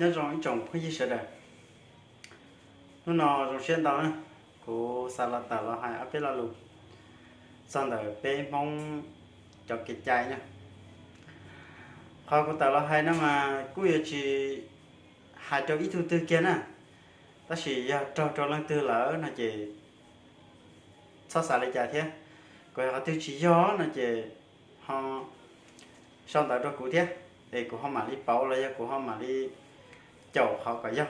Nyob zoo ib tsoom phooj ywg sawv daws, hnub no zoo siab ntau na, kuv xav los tawm los hais ob peb lo lus txog ntawm peb Hmoob cov kev cai na. Qhov kuv tawm los hais no mas kuj yuav tsis hais rau ib tug twg kiag na, tab sis yog raug rau leej twg lawm no ces txhob xav li cas thiab. Kuv hais qhov twg tsis yog no ces ho sau ntawv rau kuv thiab, es kuv ho mam li pauv los yog kuv ho mam li caum qhov kom yog.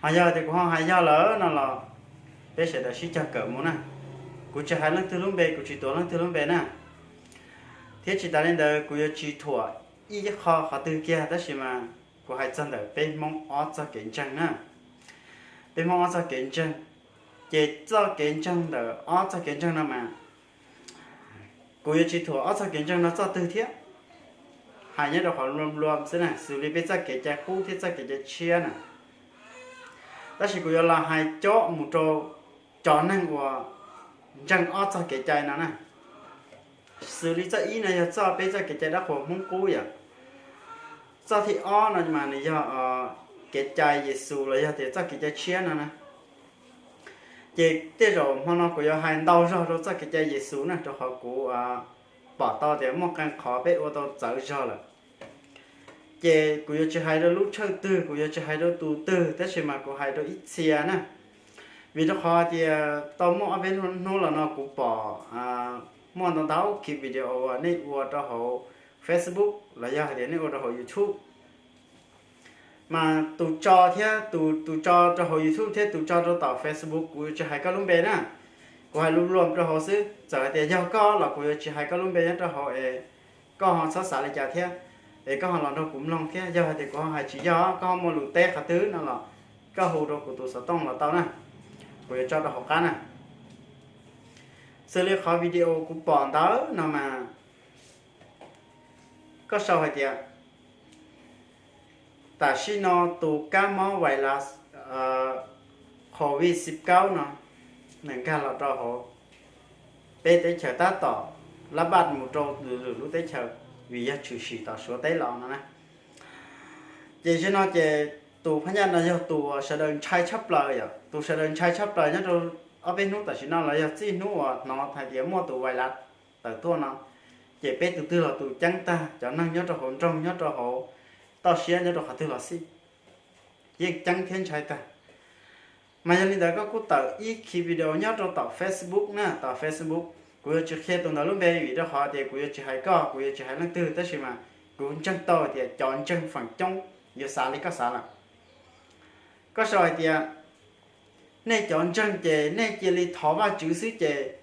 Ho yog tias kuv ho hais yog lawm no los peb sawv daws sib cog kawm mus na. Kuv tsis hais leej twg lub npe, kuv tsis tuav leej twg lub npe na. Thiab tsis tas li ntawd kuv yuav tsis thuam ib qho qhov twg kiag, tab sis mas kuv hais txog ntawm peb Hmoob ob txoj kev ntseeg na. Peb Hmoob ob txoj kev ntseeg, ces txoj kev ntseeg ntawm ob txoj kev ntseeg no mas kuv yuav tsis thuam ob txoj kev ntseeg no txoj twg thiab. Hais nyob rau qhov luam luam xwb na, xws li peb txoj kev cai qub thiab txoj kev cai tshiab na. Tab sis kuv yuav los hais cob mus rau cov neeg uas ntseeg ob txoj kev cai no na. Xws li txoj ib no yog txoj peb txoj kev cai dab qhuas Hmoob qub yom. Txoj thib ob no mas nws yog kev cai Yexus los yog tias txoj kev cai tshiab no na. Ces tej zaum hmo no kuv yuav hais ntau zog rau txoj kev cai Yexus na, rau qhov kuv pom tau tias muaj qee qhov peb ua tau txawv zog lawm. Ces kuv yuav tsis hais rau lub tshawj twg, kuv yuav tsis hais rau tus twg, tab sis mas kuv hais rau ib txhia na. Vim rau qhov tias tau muaj ob peb hnub los no kuv pom muaj ntau ntau kiv video uas nej ua rau hauv Facebook los yog hais tias nej ua rau hauv YouTube. Mas tus tso thiab tus, tus tso rau hauv YouTube thiab tus tso rau tom Facebook, kuv yuav tsis hais koj lub npe na. Kuv hais lub luam rau hauv xwb, txawm hais tias yog koj los kuv yuav tsis hais koj lub npe nyob rau hauv es koj ho txhob xav li cas thiab, es koj ho los nrog kuv mloog thiab. Yog hais tias kuv ho hais tsis yog, koj ho muaj lus teb qhov twg no los koj hu rau kuv tus xov tooj los tau na, kuv yuav tso rau hauv qab na. Xws li qhov video kuv pom ntawd no mas koj sau hais tias tam sim no tus kab mob vais las COVID xib kaub no nws nkag los rau hauv peb teb chaws tab tom lab npaj mus rau lwm lub teb chaws, vim yog tshwm sim tom Suav teb los no na. Ces zaum no ces tus phab nyaj no yog tus uas sawv daws ntshai tshaj plaws yom, tus sawv daws ntshai tshaj plaws nyob rau ob peb hnub tam sim no los yog txij hnub uas hnov hais tias muaj tus vais las tawm tuaj no, ces peb tus twg los tus ceeb tag, cov neeg nyob rau hauv nroog, nyob rau hauv toj siab, nyob rau qhov twg los xij, yeej ceeb thiab ntshai tag. Mas yog li ntawd koj kuj tawm ib khi video nyob rau tom Facebook na, tom Facebook. Kuv yuav tsis qhia tus ntawd lub npe vim rau qhov tias kuv yuav tsis hais koj, kuv yuav tsis hais leej twg, tab sis mas kuv ntseeg tau tias cov ntseeg feem coob yuav xav li koj xav lawm. Koj sau hais tias nej cov ntseeg ces nej cia li thov Vajtswv xwb ces,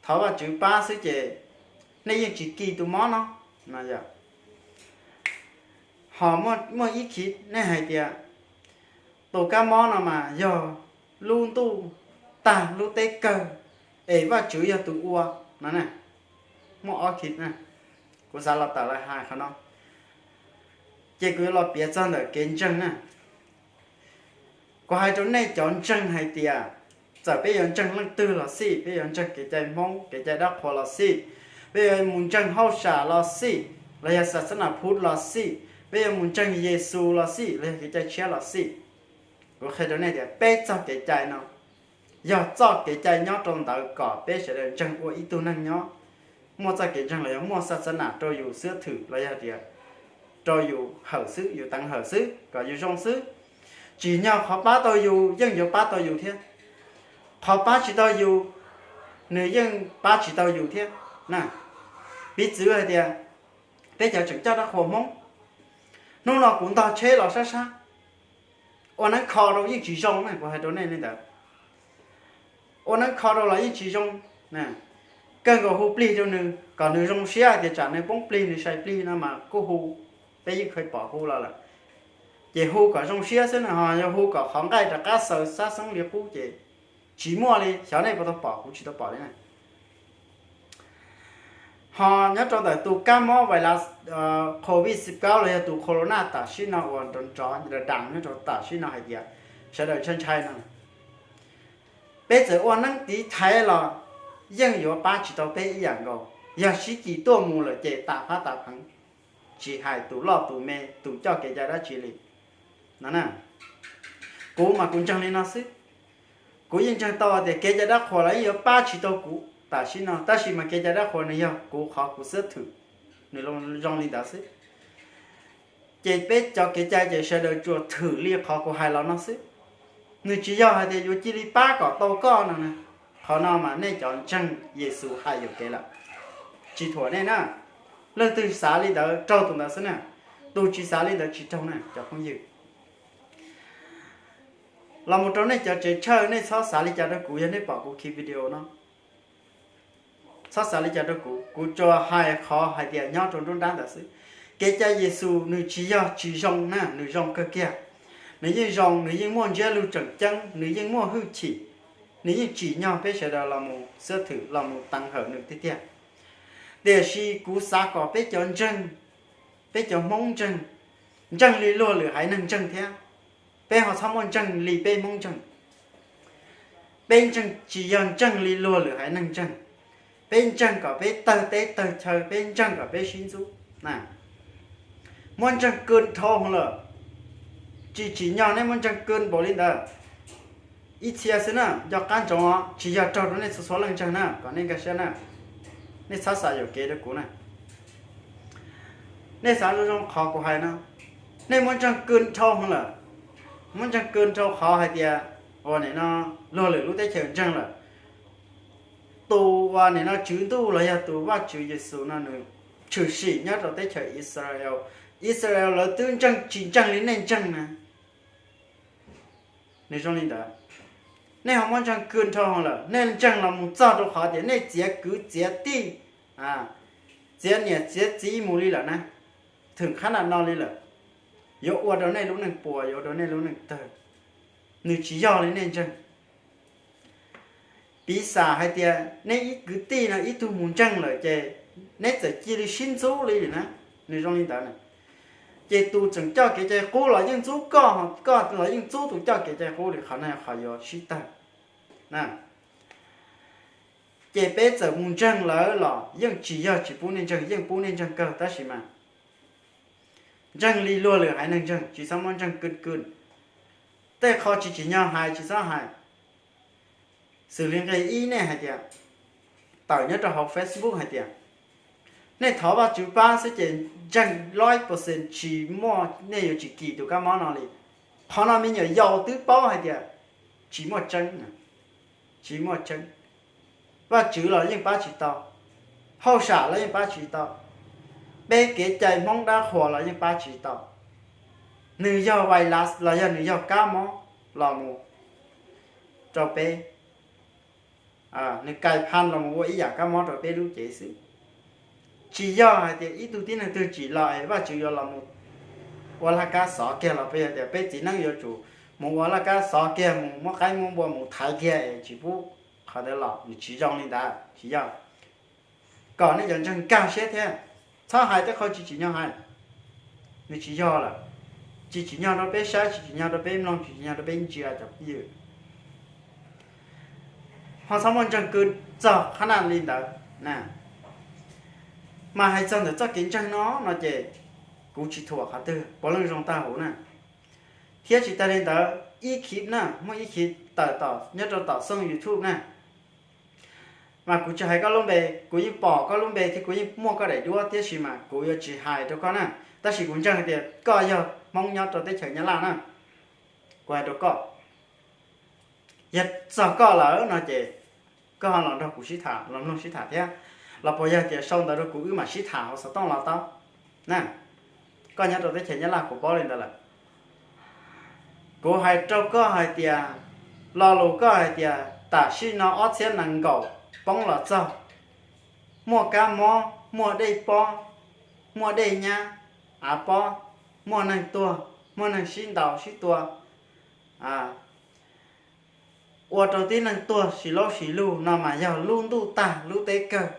thov Vajtswv pab xwb ces nej yeej tsis kis tus mob no. Ho muaj ib khi nej hais tias tus kab mob no mas yog lub ntuj tag lub teb kawg es Vajtswv yog tus ua no. Muaj ob khi, kuv xav los tawm los hais qhov no. Ces kuv yuav los piav txog ntawm kev ntseeg na. Kuv hais rau nej cov ntseeg hais tias txawm peb yuav ntseeg leej twg los xij, peb yuav ntseeg kev cai Hmoob, kev cai dab qhuas los xij, peb yuav mus ntseeg hauj sam los xij, los yog xas xab nas phuv los xij, peb yuav mus ntseeg Yexus los xij, los yog kev cai tshiab los xij, kuv qhia rau nej tias peb txoj kev cai no yog txoj kev cai nyob rau ntawd kom peb sawv daws ntseeg ua ib tug neeg nyob. Muaj txoj kev ntseeg los yog muaj xas xab nas rau yus xwb thwm los yog tias rau yus hawm xwb, yus teev hawm xwb kom yus zoo xwb. Tsim nyog qhov pab tau yus yeej yuav pab tau yus thiab, qhov pab tsis tau yus nws yeej pab tsis tau yus thiab na. Piv txwv hais tias peb cov tseem coj dab qhuas Hmoob, hnub no kuv ntog tsheb los sab sab, ua neeb kho rau yeej tsis zoo na, kuv hais rau nej li ntawd. Ua neeb kho rau los yeej tsis zoo. Kawg nkaus hu plig rau nws kom nws zoo siab hais tias tsam nws poob plig nws sai plig no mas kuj hu, peb yeej kheev pom hu los lawm. Ces hu kom zoo siab xwb na, ho yog hu kom qhov nqaij rov qab xaws xab xeeb li qub ces tsis muaj li, xyov nej puas tau pom, kuv tsis tau pom li na. Ho nyob rau ntawm tus kab mob vais las COVID xib kaub los yog tus corona tam sim no uas nrov nrov nram nram nyob rau tam sim no hais tias sawv daws ntshai ntshai no, peb txawm ua neeb tiv thaiv los yeej yuav pab tsis tau peb ib yam nkaus. Yog sib kis tuaj mus lawm ces tas phab tas pheev, tsis hais tus loj tus me, tus coj kev cai dab tsi li. No na, kuv mas kuv ntseeg li no xwb. Kuv yeej ntseeg tau tias kev cai dab qhuas los yeej yuav pab tsis tau kuv tam sim no, tab sis mas kev cai dab qhuas nws yog kuv qhov kuv xub thwm, nws zoo li ntawd xwb. Ces peb cov kev cai ces sawv daws tsuas thwm li qhov kuv hais los no xwb. Nws tsis yog hais tias yuav cia li pab kom tau koj no na. Qhov no mas nej cov ntseeg Yexus hais yuam kev lawm, tsis thuam nej na. Leej twg xav li ntawd raug tus ntawd xwb na, tus tsis xav li ntawd tsis raug na cov phooj ywg. Los mus rau nej cov tsev tshawj, nej txhob xav li cas rau kuv yog nej pom kuv khi video no. Txhob xav li cas rau kuv, kuv tsuas hais qhov hais tias nyob rau nruab nrab ntawd xwb. Kev cai Yexus nws tsis yog tsis zoo na, nws zoo kawg kiag. Nws yeej zoo, nws yeej muaj ntsiab lus tseem ceeb, nws yeej muaj hwj chim, nws yeej tsim nyog peb sawv daws los mus xub thwm los mus teev hawm nws tiag tiag. Tiam sis kuv xav kom peb cov ntseeg, peb cov Hmoob ntseeg, ntseeg li luag lwm haiv neeg ntseeg thiab. Peb ho txhob muaj ntseeg li peb Hmoob ntseeg. Peb ntseeg tsis yog ntseeg li luag lwm haiv neeg ntseeg. Peb ntseeg kom peb tawg teb tawg chaw, peb ntseeg kom peb sib ntxub. Muab ntseeg kw dhau lawm, tsis tsim nyog nej muab ntseeg kw npaum li ntawd. Ib txhia xwb na, nco qab ntsoov, tsis yog raug rau nej txhua txhua leej ntseeg na, kom nej nkag siab na. Nej txhob xav yuam kev rau kuv na. Nej xav zoo zoo qhov kuv hais no, nej muab ntseeg kw dhau lawm, muab ntseeg kw dhau qhov hais tias ua nim no luag lwm lub teb chaws ntseeg lawm. Tus uas nim no tswv ntuj los yog tus Vajtswv Yexus no nws tshwm sim nyob rau teb chaws Israel. Israel lawv twb ntseeg tsis ntseeg li nej ntseeg na. Nws zoo li ntawd, nej ho muab ntseeg kw dhau lawm, nej ntseeg los mus txog rau qhov tias nej txiav kwv txiav tij, txiav niam txiav txiv mus li lawm na, thwm qhab nram no li lawm, yuav ua rau nej lub neej puas, yuav ua rau nej lub neej tawg. Nws tsis yog li nej ntseeg. Piv xam hais tias neb ib kwv tij no ib tug mus ntseeg lawm ces neb txawm cia li sib ntxub li na. Nws zoo li ntawd na, ces tus tseem coj kev cai qub los yeej ntxub koj, koj los yeej ntxub tus coj kev cai qub li, qhov no qhov yuav sib tawg na. Ces peb txawm mus ntseeg lawv los yeej tsis yog tsis pub nej ntseeg, yeej pub nej ntseeg kawg, tab sis mas ntseeg li luag lwm haiv neeg ntseeg, tsis txhob muab ntseeg kw kw. Tej qho tsis tsim nyog hais tsis txhob hais. Xws li nqe ib nej hais tias, tawm nyob rau hauv Facebook hais tias, nej thov Vajtswv pab xwb ces ntseeg loib percent tsis muaj, nej yuav tsis kis tus kab mob no li. Qhov no me nyuam yaus twb paub hais tias tsis muaj tseeb, tsis muaj tseeb. Vajtswv los yeej pab tsis tau, hauj sam los yeej pab tsis tau, peb kev cai Hmoob dab qhuas los yeej pab tsis tau. Nws yog virus los yog nws yog kab mob los mus rau peb, nws kais phaj los mus ua ib yam kab mob rau peb lub cev xwb. Tsis yog hais tias ib tug tib neeg twg tsim los es Vajtswv yuav los mus ua laj kab xov kiag los peb hais tias peb txiv neeb yuav tsum mus ua laj kab xov kiag, mus muab qaib muab npua mus thaiv kiag es tsis pub qhov ntawd los, nws tsis zoo li ntawd, tsis yog. Kom nej cov ntseeg nkag siab thiab, txhob hais tej qho tsis tsim nyog hais. Nws tsis yog lawm, tsis tsim nyog rau peb saib, tsis tsim nyog rau peb mloog, tsis tsim nyog rau peb ntsia cov phooj ywg. Ho txhob muaj ntseeg kw txog qhab naj li ntawd na. Mas hais txog ntawm txoj kev ntseeg no no ces kuv tsis thuam qhov twg, puav leej zoo tag huv na. Thiab tsis tas li ntawd, ib khib na, muaj ib khib tawm tom nyob rau tom xoo YouTube na. Mas kuv tsis hais koj lub npe, kuv yeej pom koj lub npe thiab kuv yeej muaj koj daim duab, tiam sis mas kuv yuav tsis hais rau koj na. Tab sis kuv ntseeg hais tias koj yog Hmoob nyob rau teb chaws Nyab Laj na. Kuv hais rau koj, yog txog koj lawm no ces koj ho los nrog kuv sib tham, los mloog sib tham thiab, los puas yog tias sau ntawv rau kuv wb mam sib tham hauv xov tooj los tau na. Koj nyob rau teb chaws Nyab Laj kuv paub li ntawd lawm. Kuv hais rau koj hais tias, lo lus koj hais tias tam sim no ob txhiab nees nkaum poob los txog, muaj kab mob, muaj dej pob, muaj dej nyab, av pob, muaj neeg tuag, muaj neeg sib ntaus sib tua, ua rau tib neeg tuag sis laub sis lug no mas yog lub ntuj tag lub teb kawg.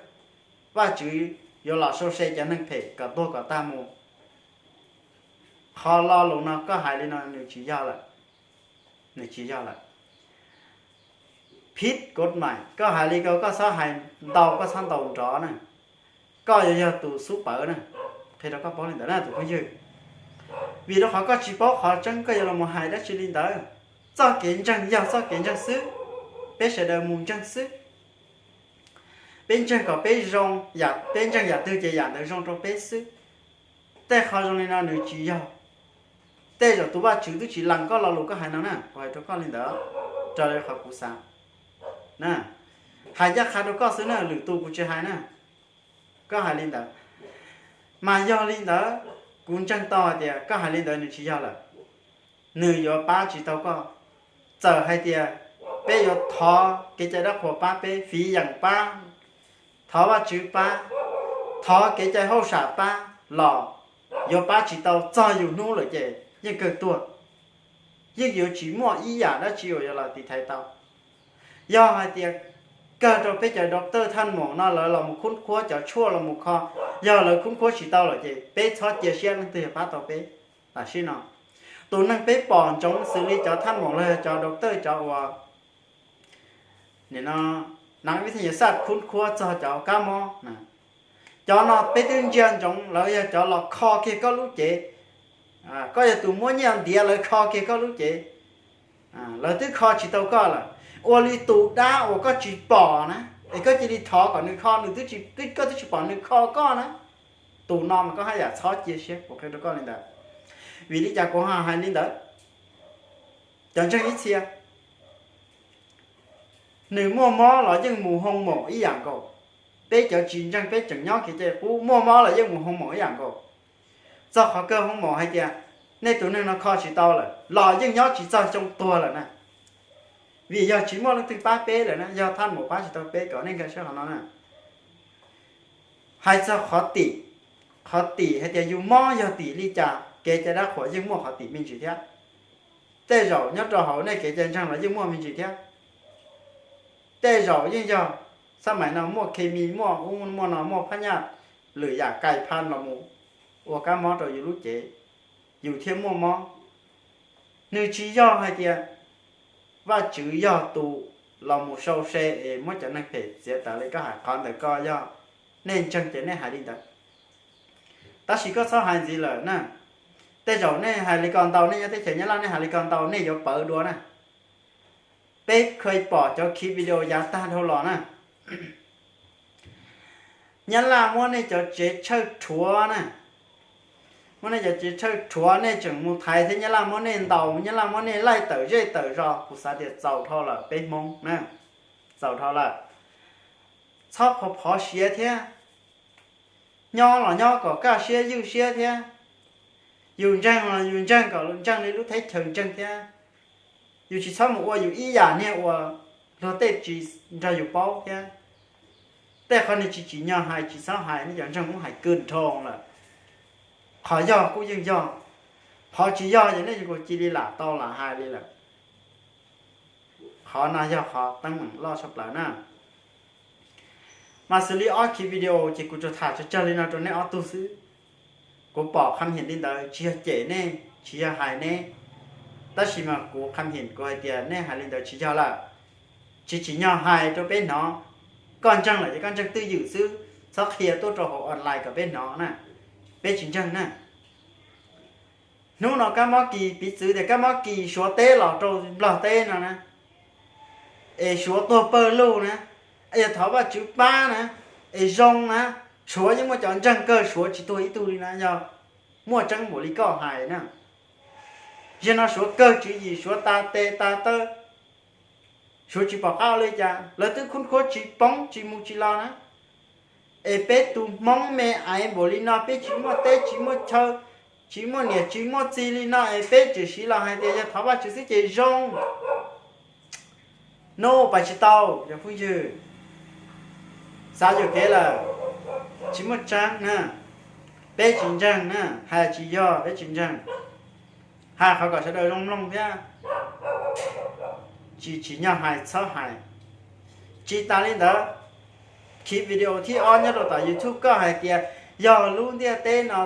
Vajtswv yuav los sau se cov neeg phem kom tuag kom tag mus. Qhov lo lus no koj hais li no nws tsis yog lawm, nws tsis yog lawm. Phib kod mais, koj hais li ko koj txhob hais ntau, koj txhob ntaus nrov na. Koj yuav yog tus xub pawv na, qhia rau koj paub li ntawd na tus phooj ywg. Vim rau qhov koj tsis paub qhov tseeb koj yuav los mus hais dab tsi li ntawd. Txoj kev ntseeg yog txoj kev ntseeg xwb, peb sawv daws mus ntseeg xwb. Peb ntseeg kom peb zoo, peb ntseeg yam twg ces yam ntawd zoo rau peb xwb. Tej qhov zoo li no nws tsis yog. Tej zaum tus Vajtswv twb tsis lees koj lo lus koj hais no na, kuv hais rau koj li ntawd, raws li qhov kuv xav na. Hais ncaj qha rau koj xwb na, lwm tus kuv tsis hais na. Koj hais li ntawd, mas yog li ntawd, kuv ntseeg tau hais tias koj hais li ntawd nws tsis yog lawm. Nws yuav pab tsis tau koj. Txawm hais tias peb yuav thov kev cai dab qhuas pab peb, fiv yeem pab, thov Vajtswv pab, thov kev cai hauj sam pab los yuav pab tsis tau, txog yus hnub lawm ces yeej kawg tuag. Yeej yuav tsis muaj ib yam dab tsi uas yuav los tiv thaiv tau. Yog hais tias kawg rau peb cov doctor thaj maum no lawv los mus khub khuab cov tshuaj los mus kho, yog lawv khub khuab tsis tau lawm ces peb txhob cia siab leej twg yuav pab tau peb. Tam sim no tus neeg peb pom ntsoov xws li cov thaj maum los yog cov doctor cov uas nim no nav vib thaj nyas xaj khub khuab txog cov kab mob na, cov no peb twb ntsia ntsoov lawv yog cov los kho kiag koj lub cev. Koj yog tus muab nyiaj ntiav lawv kho kiag koj lub cev, lawv twb kho tsis tau koj lawm. Ua li tus dab uas koj tsis pom na, es koj cia li thov kom nws kho, nws twb tsis, koj twb tsis pom nws kho koj na. Tus no mas koj haj yam txhob cia siab, kuv qhia rau koj li ntawd. Vim li cas kuv ho hais li ntawd? Cov ntseeg ib txhia, nws muaj mob los yeej mus hoo maum ib yam nkaus. Peb cov tsis ntseeg peb tseem nyob kev cai qub, muaj mob los yeej mus hoo maum ib yam nkaus. Txog qhov kawg hoo maum hais tias nej tus neeg no kho tsis tau lawm los yeej nyob tsis txog xyoo tuag lawm na. Vim yog tsis muaj leej twg pab peb lawm na, yog thaj maum pab tsis tau peb, kom nej nkag siab qhov no na. Hais txog qhov tim, qhov tim hais tias yus mob yog tim li cas, kev cai dab qhuas yeej muaj qhov tim me ntsis thiab. Tej zaum nyob rau hauv nej kev cai ntseeg los yeej muaj me ntsis thiab. Tej zaum yeej yog xab mais no muaj khes mis, muaj ub muaj no, muaj phab nyaj lwm yam kais phaj los mus ua kab mob rau yus lub cev, yus thiaj muaj mob. Nws tsis yog hais tias Vajtswv yog tus los mus sau se es muab cov neeg phem txiav taws li koj hais, qhov ntawd koj yog nej ntseeg ces nej hais li ntawd. Tab sis koj txhob hais ntxiv lawm na. Tej zaum nej hais li ko ntau, nej nyob teb chaws Nyab Laj nej hais li ko ntau nej yuav pawv dua na. Peb kheev pom cov khiv video yav tag dhau los na. Nyab Laj muab nej cov tsev tshawj rhuav na, muab nej cov tsev tshawj rhuav, nej tseem mus thaiv thiab Nyab Laj muab nej ntaus, Nyab Laj muab nej laij tawm zej tawm zos, kuv xav tias txaus dhau lawm peb Hmoob na, txaus dhau lawm. Txhob phov phov siav thiab, nyob los nyob kom kaj siab ywj siab thiab. Yus ntseeg los yus ntseeg kom ntseeg li lub teb chaws ntseeg thiab. Yus tsis txhob mus ua yus ib yam niag uas luag tej tsis nrog yus paub thiab. Tej qhov nws tsis tsim nyog hais tsis txhob hais, nej cov ntseeg muab hais kawg nrho lawm. Qhov yog kuj yeej yog, qhov tsis yog ces nej kuj cia li lam tau lam hais li lawm. Qhov no yog qhov teeb meem loj tshaj plaws na. Mas xws li ob khiv video ces kuv tsuas tham tsawg tsawg li no rau nej ob tug xwb. Kuv pom qham him li ntawd tsis yog cem nej, tsis yog hais nej, tab sis mas kuv qham him kuv hais tias nej hais li ntawd tsis yog lawm. Tsis tsim nyog hais rau peb hnov. Koj ntseeg lawm ces koj ntseeg twj ywm xwb, txhob qhia tuaj rau hauv online kom peb hnov na. Peb tsis ntseeg na. Hnub no kab mob kis, piv txwv tias kab mob kis Suav teb los rau Nplog teb no na, es Suav tuag pawg lug na, es yog thov Vajtswv pab na, es zoo na, Suav yeej muaj cov ntseeg kawg, Suav tsis tuag ib tug li na, yog muaj tseeb npaum li koj hais na. Zaum no Suav kawg tswv yim, Suav tas tes tas taw, Suav tsis pom qab ua li cas, lawv twb khub khuab tsis poob tsis mus tsis los na. Es peb tus Hmoob me aiv npaum li no, peb tsis muaj teb tsis muaj chaw, tsis muaj niam tsis muaj txiv li no es peb tseem siv los hais tias yog thov Vajtswv xwb ces zoo. No pais tsis tau cov phooj ywg, xav yuam kev lawm, tsis muaj tseeb na. Peb tsis ntseeg na, hais tsis yog peb tsis ntseeg. Hais qhov kom sawv daws zoo mloog thiab. Tsis tsim nyog hais txhob hais. Tsis tas li ntawd, khiv video thib ob nyob rau tom YouTube koj hais tias yog lub ntiaj teb no,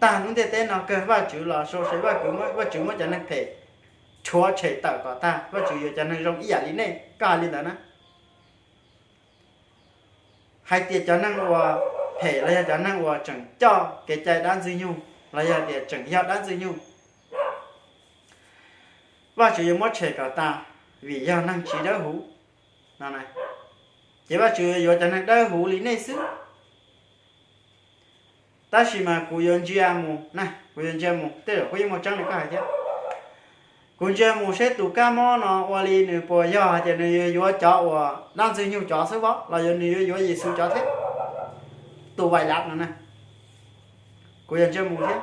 tag lub ntiaj teb no kawg Vajtswv los sau se, Vajtswv muab cov neeg phem rhuav tshem tawm kom tag, Vajtswv yuav cov neeg zoo ib yam li nej, koj hais li ntawd na. Hais tias cov neeg uas phem los yog cov neeg uas tseem coj kev cai dab ntxwg nyoog los yog tias tseem yog dab Ntxwg Nyoog, Vajtswv yuav muab tshem kom tas, vim yog neeg tsis dawb huv no. Ces Vajtswv yuav cov neeg dawb huv li nej xwb. Tab sis mas kuv yuav ntsia mus na, kuv yuav ntsia mus, tej zaum kuj yeej muaj tseeb li koj hais thiab. Kuv ntsia mus seb tus kab mob no ua li nws puas yog hais tias nws yuav yuav cov uas dab Ntxwg Nyoog cov xwb, los yog nws yuav yuav Yexus cov thiab, tus Vais Lav no na. Kuv yuav ntsia mus thiab.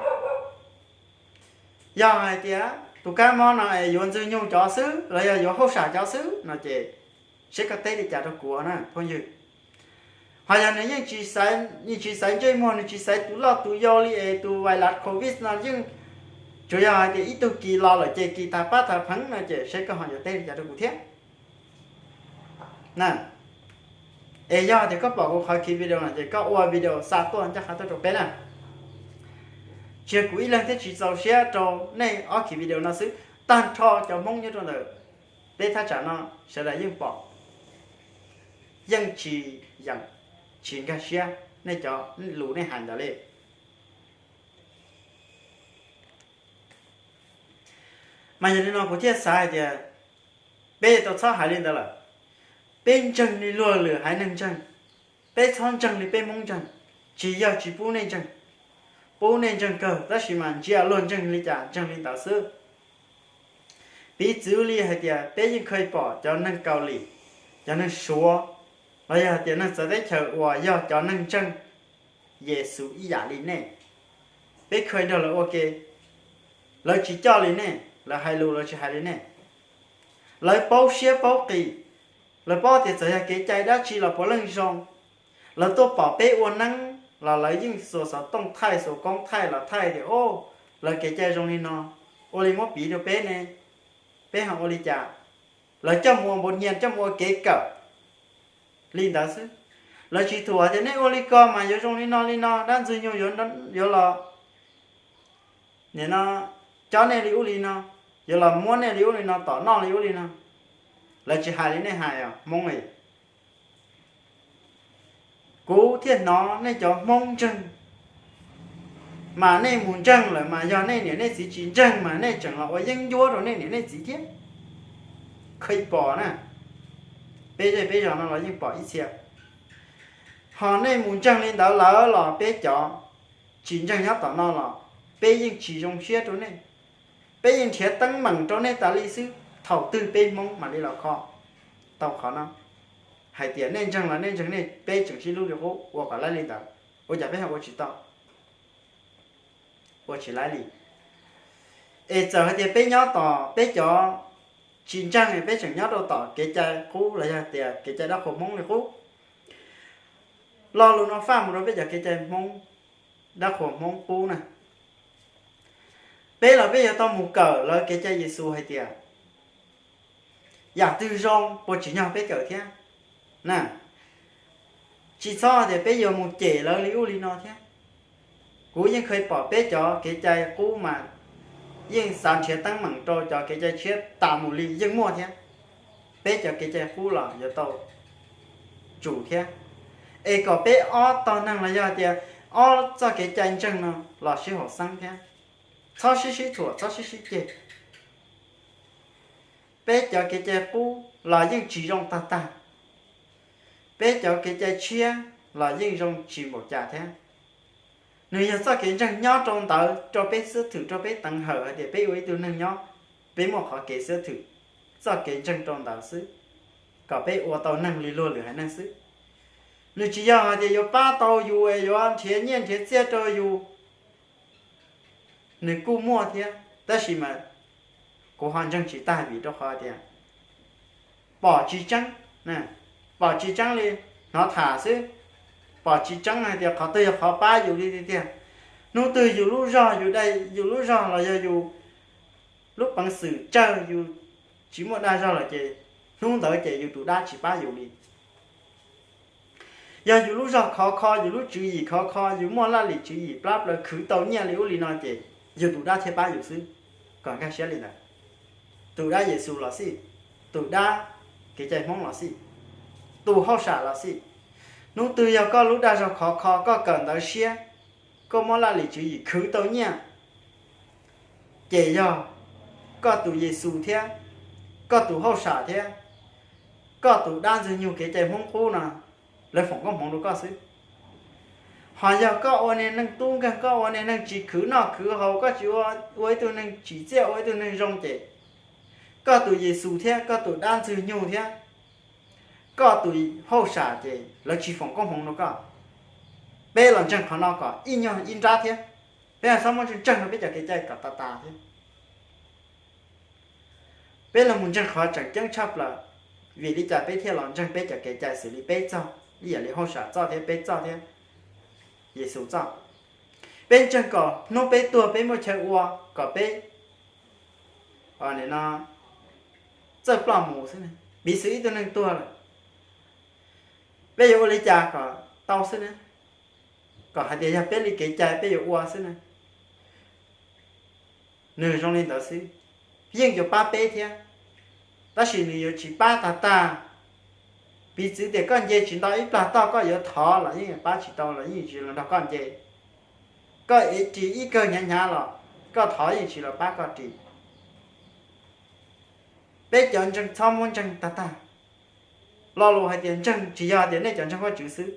Yog hais tias tus kab mob no es yuav Ntxwg Nyoog cov xwb los yog yuav hauj sam cov xwb no ces seb koj teb li cas rau kuv na phooj ywg. Ho yog nws yeej tsis xaiv ntsej muag, nws tsis xaiv tus loj tus yau li es tus Vais Lav Covid no yeej tsuas yog hais tias ib tug kis los lawm ces kis tas pab tas pheev no ces seb koj ho yuav teb li cas rau kuv thiab. Es yog tias koj pom kuv qhov ki video no ces koj ua video xa tuaj ncaj qha tuaj rau peb na. Tsis yog kuv ib leeg thiab, tsis txaus siab rau nej ob ki video no xwb, tag nrho cov Hmoob nyob rau ntawm peb thaj tsam no sawv daws yeej pom, yeej tsis yeem, tsis nkag siab nej cov lus nej hais ntawd li. Mas yog li no kuv thiaj xav hais tias peb tau txhob hais li ntawd lawm. Peb ntseeg li luag lwm haiv neeg ntseeg, peb txhob ntseeg li peb Hmoob ntseeg. Tsis yog tsis pub nej ntseeg, pub nej ntseeg kawg, tab sis mas ntsia luag ntseeg li cas ntseeg li ntawd xwb. Piv txwv li hais tias peb yeej kheev pom cov neeg Kaus Lim, cov neeg Suav, los yog hais tias neeg txawv teb chaws uas yog cov neeg ntseeg Yexus ib yam li nej, peb kheev nrog lawv ua ke, lawv tsis coj li nej, lawv hais lus lawv tsis hais li nej, lawv paub siab paub qis, lawv paub tias txawm yog kev cai dab tsi los puav leej zoo. Lawv tuaj pom peb ua neeb los lawv yeej xuas xov tooj thaij, xuas koob thaij los thaij tias, o, lawv kev cai zoo li no, ua li muab piv rau peb ne, peb ho ua li cas? Lawv coj mus ua npaum niag coj mus ua kev kawm li ntawd xwb. Lawv tsis thuam tias nej ua li ko mas yuav zoo li no li no, dab Ntxwg Nyoog yuav los, nim no, cob nej li ub li no, yuav los muab nej li ub li no, tom noj li ub li no. Lawv tsis hais li nej hais os Hmoob li. Kuv thiaj hnov nej cov Hmoob ntseeg, mas nej mus ntseeg lawm mas yog nej niam nej txiv tsis ntseeg mas nej tseem los ua yeeb ncuab rau nej niam nej txiv thiab. Kheev pom na, peb zej peb zos no los yeej pom ib txhia. Ho nej mus ntseeg li ntawd lawm los peb cov tsis ntseeg nyob tom no los peb yeej tsis zoo siab rau nej. Peb yeej nrhiav teeb meem rau nej tas li xwb, thaum twg peb Hmoob mam li los kho tau qhov no. Hais tias nej ntseeg los nej ntseeg nej, peb tseem sib hlub li qub, ua kom laib li ntawd, ua cas peb ho ua tsis tau? Ua tsis laib li. Es txawm hais tias peb nyob tom peb cov tsis ntseeg, peb tseem nyob rau tom kev cai qub los yog tias kev cai dab qhuas Hmoob li qub, lo lus no faj mus rau peb cov kev cai Hmoob, dab qhuas Hmoob qub na. Peb los peb yuav tau mus kawm lawv kev cai Yexus hais tias yam twg zoo puas tsim nyog peb kawm thiab na. Tsis txhob tias peb yuav mus cem lawv li ub li no thiab. Kuv yeej kheev pom peb cov kev cai qub mas yeej xav nrhiav teeb meem rau cov kev cai tshiab tas mus li yeej muaj thiab. Peb cov kev cai qub los yuav tau tsum thiab. Es kom peb ob tog neeg los yog tias ob txoj kev cai ntseeg no los sib haum xeeb thiab, txhob sib sib thuam, txhob sib sib ceg. Peb cov kev cai qub los yeej tsis zoo tag tag, peb cov kev cai tshiab los yeej zoo tsis npaum cas thiab. Nws yog txoj kev ntseeg nyob rau ntawd rau peb xub thwm, rau peb teev hawm hais tias peb ua ib tug neeg nyob, peb muaj qhov kev xub thwm, txoj kev ntseeg rau ntawd xwb, kom peb ua tau neeg li luag lwm haiv neeg xwb. Nws tsis yog hais tias yuav pab tau yus es yuav nrhiav nyiaj nrhiav txiaj rau yus, nws kuj muaj thiab, tab sis mas kuv ho ntseeg tsis tag vim rau qhov tias pom tsis tseeb, pom tsis tseeb li, hnov tham xwb, pom tsis tseeb hais tias qhov twg yog qhov pab yus li tiag tiag. Hnub twg yus lub zog, yus dai, yus lub zog los yog yus lub peev xwm tsawg, yus tsis muaj dag zog lawm ces hnub ntawd ces yus tus dab tsis pab yus li. Yog yus lub zog khov kho, yus lub tswv yim khov kho, yus muaj laj lim tswv yim plab plaws khwv tau nyiaj li ub li no ces yus tus dab thiaj pab yus xwb. Kom nkag siab li ntawd. Tus dab Yexus los xij, tus dab kev cai Hmoob los xij, tus hauj sam los xij, hnub twg yog koj lub dag zog khov kho, koj kawm ntawv siab, koj muab laj lim tswv yim khwv tau nyiaj, ces yog koj tus Yexus thiab koj tus hauj sam thiab koj tus dab ntxwg nyoog kev cai Hmoob qub no, lawv foom koob hmoov rau koj xwb. Ho yog koj ua niag neeg tub nkeeg, koj ua niag neeg tsis khwv noj khwv haus, koj tsis ua, ua ib tug neeg tsim txiaj, ua ib tug neeg zoo ces koj tus Yexus thiab koj tus dab ntxwg nyoog thiab koj tus hauj sam ces lawv tsis foom koob hmoov rau koj. Peb los ntseeg qhov no kom ib nyuag ib nrab thiab. Peb txhob muab ntseeg ntseeg rau peb cov kev cai kom tas tas thiab. Peb los mus ntseeg qhov tseem ceeb tshaj plaws, vim li cas peb thiaj los ntseeg peb cov kev cai xws li peb txoj, ib yam li hauj sam txoj thiab peb txoj thiab Yexus txoj. Peb ntseeg kom hnub peb tuag peb muaj chaw ua, kom peb no txawj ploj mus xwb. Piv xwv ib tug neeg tuag lawm, peb yuav ua li cas kom tau xwb na? Kom hais tias yog peb li kev cai peb yuav ua xwb na. Nws zoo li ntawd xwb, yeej yuav pab peb thiab, tab sis nws yuav tsis pab tag tag. Piv txwv tias koj nce tsis nto ib plag toj, koj yuav thov los yeej pab tsis tau, los yeej tsis los nrog koj nce. Koj ev ris ib kawg hnyav hnyav los koj thov yeej tsis los pab koj ris. Peb cov ntseeg txhob muab ntseeg tag tag. Lo lus hais tias ntseeg tsis yog hais tias nej cov ntseeg Vajtswv xwb,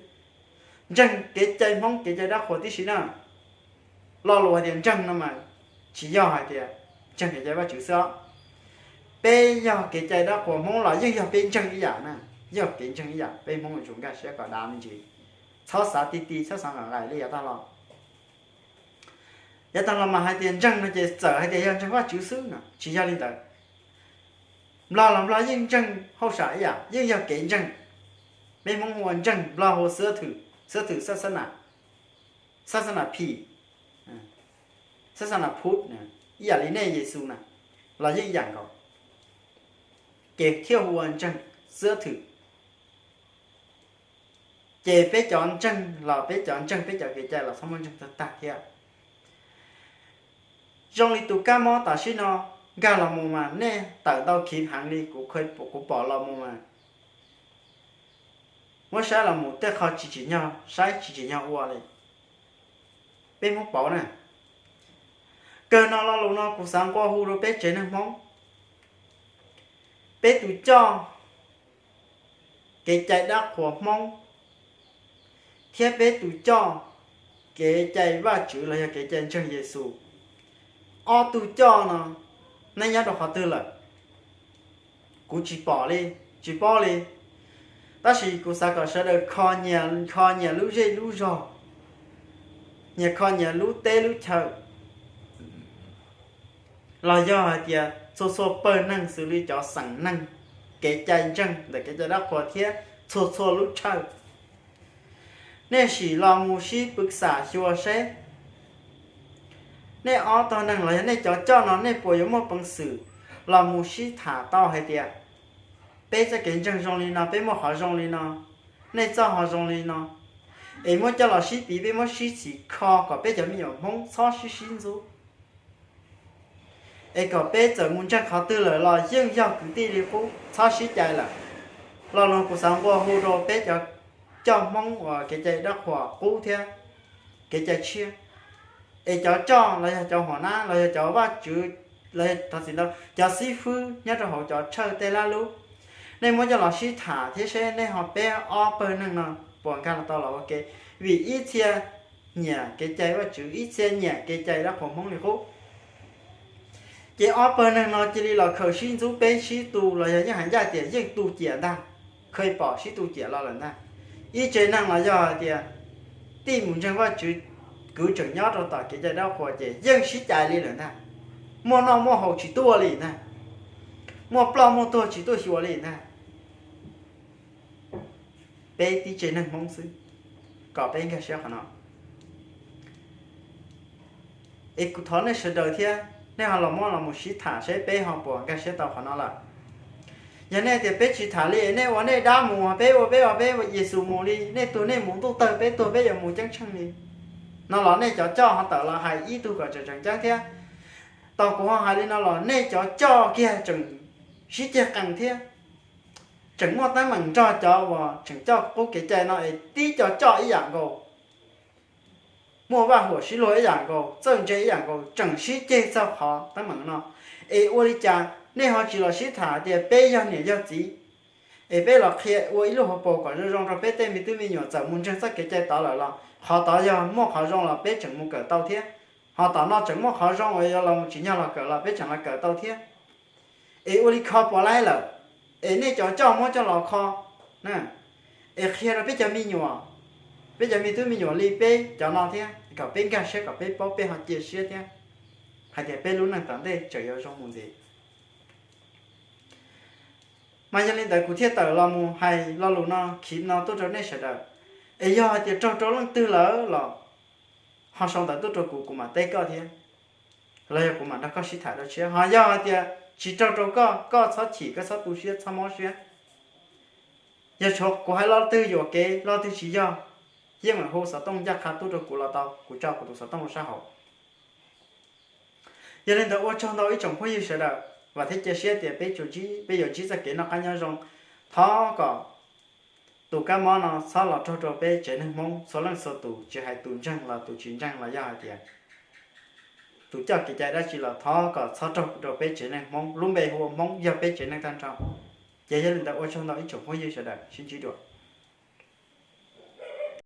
ntseeg kev cai Hmoob kev cai dab qhuas tib si na. Lo lus hais tias ntseeg no mas tsis yog hais tias ntseeg kev cai Vajtswv xwb os. Peb yog kev cai dab qhuas Hmoob los yeej yog peb ntseeg ib yam na, yog kev ntseeg ib yam, peb Hmoob yuav tsum nkag siab kom dav me ntsis. Txhob xav ti ti, txhob xav nqaim nqaim li yav tag los. Yav tag los mas hais tias ntseeg no ces txawm hais tias yog ntseeg Vajtswv xwb no, tsis yog li ntawd. Nplog los Nplog yeej ntseeg hauj sam ib yam, yeej yog kev ntseeg. Peb Hmoob hu ua ntseeg, Nplog hu ua xab thwm, xab thwm xab xab nam, xab xab nam phim, xab xab nam phub, ib yam li nej Yexus na, los yeej ib yam nkaus, ces thiaj hu ua ntseeg, xab thwm. Ces peb cov ntseeg los peb cov ntseeg peb cov kev cai los txhob muab ntseeg tag tag thiab. Zoo li tus kab mob tam sim no nkag los mus mas nej tawm ntau khiv heev li, kuv pom los mus mas muab saib los mus tej qho tsis tsim nyog saib tsis tsim nyog ua li. Peb Hmoob pauv na. Kawg no lo lus no kuv xav nqua hu rau peb tsev neeg Hmoob, peb tus coj kev cai dab qhuas Hmoob thiab peb tus coj kev cai Vajtswv los yog kev cai ntseeg Yexus, ob tug coj no nej nyob rau qhov twg lawm? Kuv tsis pom li, tsis paub li. Tab sis kuv xav kom sawv daws kho nyias, kho nyias lub zej lub zog, nyias kho nyias lub teb lub chaw, los yog hais tias txhua txhua pawg neeg xws li cov xeem neeg, kev cai ntseeg ntawm kev cai dab qhuas thiab txhua txhua lub tshawj, nej sim los mus sib pwv xam xyuas seb nej ob tog neeg los yog nej cov coj no nej puas yuav muaj peev xwm los mus sib tham tau hais tias peb txoj kev ntseeg zoo li no, peb muaj qhov zoo li no, nej txoj ho zoo li no, es muab coj los sib piv, peb muab sib txhim kho kom peb cov me nyuam Hmoob txhob sib sib ntxub, es kom peb txawm mus ntseeg qhov twg lawm los yeej yog kwv tij li qub, txhob sib cais lawm. Lo no kuv xav nqua hu rau peb cov coj Hmoob uas kev cai dab qhuas qub thiab kev cai tshiab, es cov coj los yog cov huam nab los yog cov Vajtswv, los yog thov txim ntau, cov xib fwb nyob rau hauv cov tshawj tej lab lub, nej muab coj los sib tham thiab seb nej ho peb ob pawg neeg no puas nkag los tau los ua ke, vim ib txhia nyiam kev cai Vajtswv, ib txhia nyiam kev cai dab qhuas Hmoob li qub. Ces ob pawg neeg no cia li los khaws sib ntxub peb sib tu los yog yeej hais ncaj tias yeej tu ciam ntag, khaws pom sib tu ciam los lawm ntag. Ib tsev neeg los yog hais tias tij mus ntseeg Vajtswv, kwv tseem nyob rau tom kev cai dab qhuas ces yeej sib cais li lawm ntag. Muaj noj muaj haus tsis tuaj li ntag, muaj ploj muaj tuag tsis tuaj xyuas li ntag. Peb tib tsev neeg Hmoob xwb, kom peb nkag siab qhov no. Es kuv thov nej sawv daws thiab nej ho los muab los mus sib tham seb peb ho puas nkag siab tau qhov no lawm. Yog nej tias peb tsis tham li, nej ua nej dab mus, peb ua peb, ua peb Yexus mus li, nej tuag nej mus ntuj tawg, peb tuag peb yuav mus ceeb tsheej li no los nej cov coj ho tawm los hais ib tug kom tseem tseem ceeb thiab. Tau kuv ho hais li no los nej cov coj kiag tseem sib ceg qees thiab, tseem muaj teeb meem nrog cov uas tseem coj qub kev cai no es tib co coj ib yam nkaus. muaj vaj huam sib luag ib yam nkaus, txawj ntse ib yam nkaus, tseem sib ceg txog qhov teeb meem no. Es ua li cas nej ho tsis los sib tham tias peb yog niam yog txiv, es peb los qhia ua ib lub hauv paus kom zoo zoo rau peb tej me tub me nyuam txawm mus ntseeg txoj kev cai tod lawm los qhov tod yog muaj qhov zoo los peb tseem mus kawm tau thiab. Ho tom no tseem muaj qhov zoo uas yog los mus tsim nyog los kawm los peb tseem los kawm tau thiab. Es ua li kho puas laib lawm, es nej cov coj muab coj los kho, es qhia rau peb cov me nyuam, peb cov me tub me nyuam li peb cov no thiab, kom peb nkag siab kom peb paub peb ho cia siab thiab, hais tias peb lub neej tom ntej tseem yuav zoo mus ntxiv. Mas yog li ntawd kuv thiaj tawm los mus hais lo lus no khiv no tuaj rau nej sawv daws. Es yog hais tias raug rau leej twg lawm los ho sau ntawv tuaj rau kuv, kuv mam teb koj thiab, los yog kuv mam nrog koj sib tham dua tshiab. Ho yog hais tias tsis raug rau koj, koj txhob chim, koj txhob tu siab, txhob mob siab. Yog tshuav kuv hais lo twg yuam kev, lo twg tsis yog, yeej meem hu xov tooj ncaj qha tuaj rau kuv los tau, kuv tso kuv tus xov tooj rau sab hauv. Yog li ntawd ua tsaug ntau ib tsoom phooj ywg sawv daws, vam thiab cia siab tias peb yuav ntsib txoj kev noj qab nyob zoo. Thov kom tus kab mob no txhob los raug rau peb tsev neeg Hmoob txhua leej txhua tus, tsis hais tus ntseeg los tus tsis ntseeg los yog hais tias tus coj kev cai dab tsi los thov kom txhob raug rau peb tsev neeg Hmoob. Lub npe hu ua Hmoob yog peb tsev neeg tag nrho. Ces yog li ntawd ua tsaug ntau ib tsoom phooj ywg sawv daws, sib ntsib dua.